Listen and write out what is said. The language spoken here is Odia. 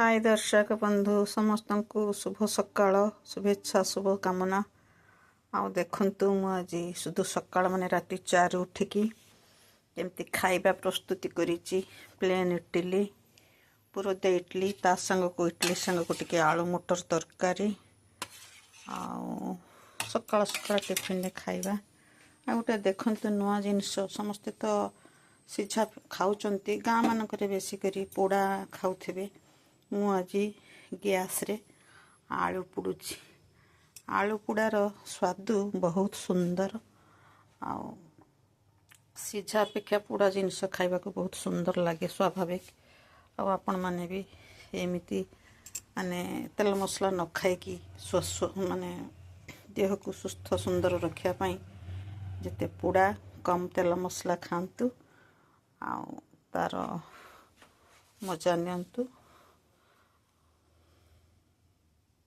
ହାଇ ଦର୍ଶକ ବନ୍ଧୁ, ସମସ୍ତଙ୍କୁ ଶୁଭ ସକାଳ, ଶୁଭେଚ୍ଛା, ଶୁଭ କାମନା। ଆଉ ଦେଖନ୍ତୁ, ମୁଁ ଆଜି ସୁଧୁ ସକାଳ ମାନେ ରାତି 4 ଉଠିକି କେମିତି ଖାଇବା ପ୍ରସ୍ତୁତି କରିଛି। ପ୍ଲେନ୍ ଇଟିଲି, ପୁରଦା ଇଟିଲି, ତା ସାଙ୍ଗକୁ ଇଟିଲି ସାଙ୍ଗକୁ ଟିକେ ଆଳୁ ମଟର ତରକାରୀ। ଆଉ ସକାଳ ସକାଳ ଟିଫିନରେ ଖାଇବା। ଆଉ ଗୋଟେ ଦେଖନ୍ତୁ ନୂଆ ଜିନିଷ, ସମସ୍ତେ ତ ସିଝା ଖାଉଛନ୍ତି, ଗାଁ ମାନଙ୍କରେ ବେଶୀ କରି ପୋଡ଼ା ଖାଉଥିବେ। ମୁଁ ଆଜି ଗ୍ୟାସ୍ରେ ଆଳୁ ପୋଡ଼ୁଛି। ଆଳୁ ପୋଡ଼ାର ସ୍ୱାଦ ବହୁତ ସୁନ୍ଦର, ଆଉ ସିଝା ଅପେକ୍ଷା ପୋଡ଼ା ଜିନିଷ ଖାଇବାକୁ ବହୁତ ସୁନ୍ଦର ଲାଗେ, ସ୍ୱାଭାବିକ। ଆଉ ଆପଣମାନେ ବି ଏମିତି ମାନେ ତେଲ ମସଲା ନ ଖାଇକି ମାନେ ଦେହକୁ ସୁସ୍ଥ ସୁନ୍ଦର ରଖିବା ପାଇଁ ଯେତେ ପୋଡ଼ା, କମ୍ ତେଲ ମସଲା ଖାଆନ୍ତୁ ଆଉ ତାର ମଜା ନିଅନ୍ତୁ।